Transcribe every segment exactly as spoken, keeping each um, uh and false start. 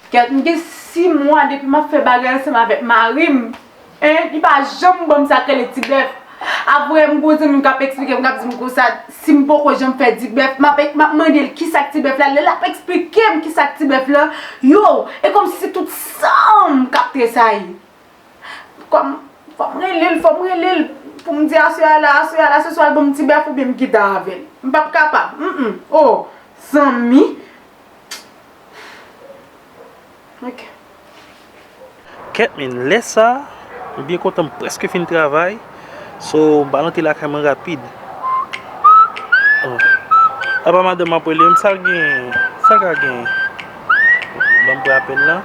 Kèt, m gen sis mwa depi m ap fè bagay ansanm avèk mari m. Hein, li pa janm ban m sa k rele ti bèf. Apre, m gon zanmi m k ap eksplike m, k ap di m konsa, si m poko janm fè ti bèf, m ap, m ap mande l kisa k ti bèf la. Lè l ap eksplike m kisa k ti bèf la, yo, e kòmsi se tout san m k ap tresayi. Kòm, fò m rele l, fò m rele l pou m di aswè a la, aswè a la, se swa l ban m ti bèf oubyen m kite avè l. M p ap kapab. Mm, mm. Oh, zanmi. Ok. Kèt, men lè sa, m byen kontan, m prèske fin travay. So, m pral antre lakay mwen rapid. Oh. Apa madanm ap rele m, sa l genyen? Sa l ka genyen? Ban m pran apèl la.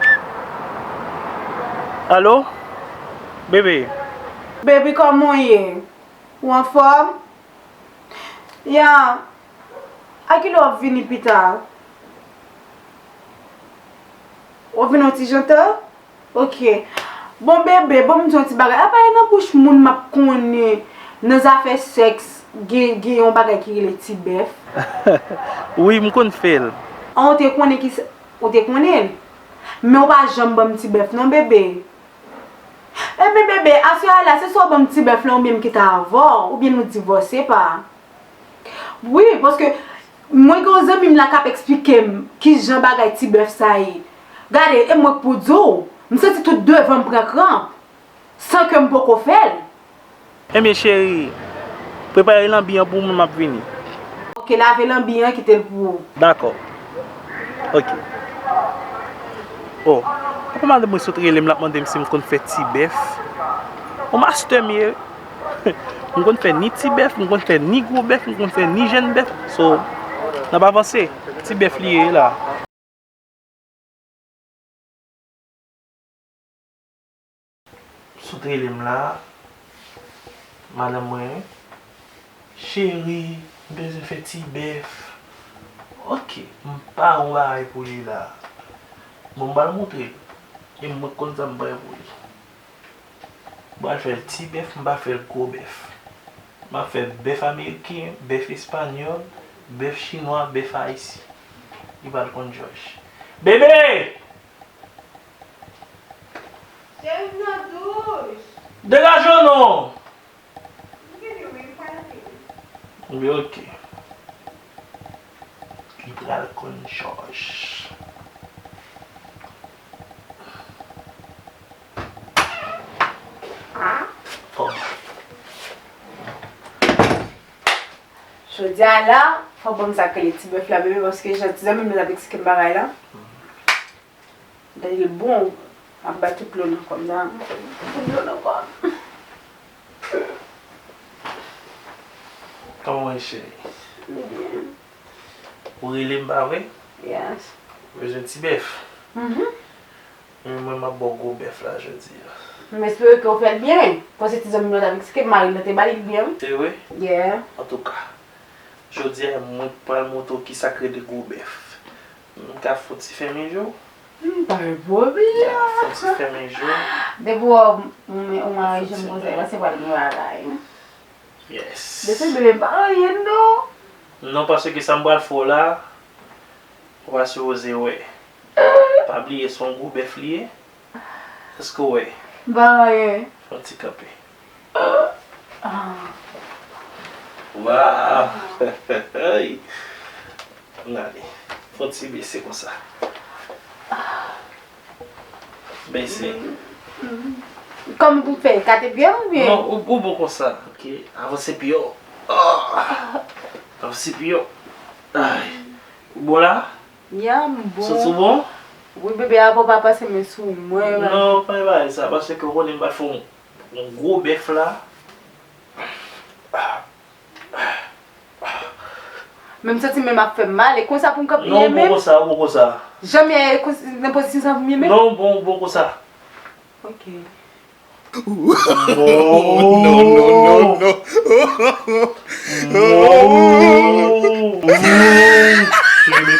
Alo? Bebe? Baby, kòman w ye? Ou anfòm? Ya. A kilè w ap vini pita? W ap vini yon ti jan ta? Ok. Bon, bebe, bon, m di yon ti bagay. Apa e nan bouch moun m ap konnen nan zafè sèks gen, gen yon bagay ki rele ti bèf? Wi, m konn fè l. An, ou te konnen ki sa, ou te konnen l? Men ou pa janm ban m ti bèf non, bebe. Ebyen, bebe, aswè a la, se swa w ban m ti bèf la, oubyen m kite avè w, oubyen nou divòse pa. Wi, paske mwen gen yon zanmi m la k ap eksplike m kijan bagay ti bèf sa ye. Gade, e mwen k pou di w, m santi tout devan m pran kranp, san ke m poko fè l. Ebyen, cheri, prepare lanbi an pou mwen, m ap vini. Ok, lave lanbi an, kite l pou ou. Dakò. Ok. Oh, apa madanm mwen sot rele m, l ap mande m si m konn fè ti bèf. On mastè m ye. M konn fè ni ti bèf, m konn fè ni gwo bèf, m konn fè ni jèn bèf. So, n ap avanse. Ti bèf li ye la. Sot rele m la, madanm mwen, cheri, m bezwen fè ti bèf. Ok, m pare yon bagay pou li la. Bon, m pral montre l. E mwen k konn sa m pare pou li. M pral fè l ti bèf, m pa fè l gwo bèf. M ap fè bèf ameriken, bèf espanyòl, bèf chinwa, bèf ayisyen. Li pral konn jòj. Bebe! Cheri, m nan douch. Degaje w non! M vini wi, m pral vini. Wi, ok. Li pral konn jòj. Oh. Jodi a la, fò w ban m sa k rele ti bèf la, bebe, paske jan ti zanmi m nan t ap eksplike m bagay la. Tande l bon, ap bay tout dlo nan kò m nan. Tout dlo nan kò m. Kòman w ye, cheri? M byen. Ou rele m, pa vre? Yes. Ou bezwen ti bèf? Mhm. Men mwen, m ap ba w gwo bèf la jodi a. M espere ke w fè l byen. Paske ti zanmi m nan t ap eksplike m, mari l nan te ba li l byen, wi. Se vre? Yeah. Antouka, jodi a, mwen k pral montre w kisa k rele gwo bèf. M ka fè w ti fèmen je w? M pa gen pwoblèm. Ya, fè w ti fèmen je w. Depi w wè m, m, m aranje m konsa, se pral gen bagay. Yes. Depi bebe m pa anyen non. Non, paske sa m pral fè w la, ou pa sipoze wè. Pa bliye se yon gwo bèf li ye. Èske w wè? M pa wè anyen. Fè yon ti kanpe. Ah. Waw! N ale. Fè yon ti bese konsa. Bese. Kòman pou m fè? Kate pye m oubyen? Non, ou, ou bon konsa. Ok, avanse pye w. Ah. Avanse pye w. Ay. Ou bon la? Ya, m bon. Santi w bon? Wi, bebe, apa w pa pase men sou mwen, non, pa gen bagay sa, paske ou konnen m pral fè yon, yon gwo bèf la. Men m santi men m ap fè m mal, e konsa pou m kanpe menm? Non, ou bon konsa, ou bon konsa. Jan m ye, nan pozisyon sa pou m ye menm? Non, ou bon, ou bon konsa. Ok. No, no, no, no. Mo. Mo.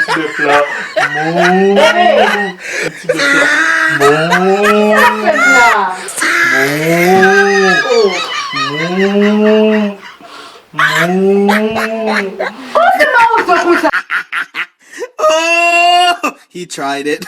Ti bèf la. Mo. Bebe. Ti bèf la. Mo. Sa fè m la? Mo. Oh. Mo. Mo. Kòman se mawozo konsa? Oh, he tried it.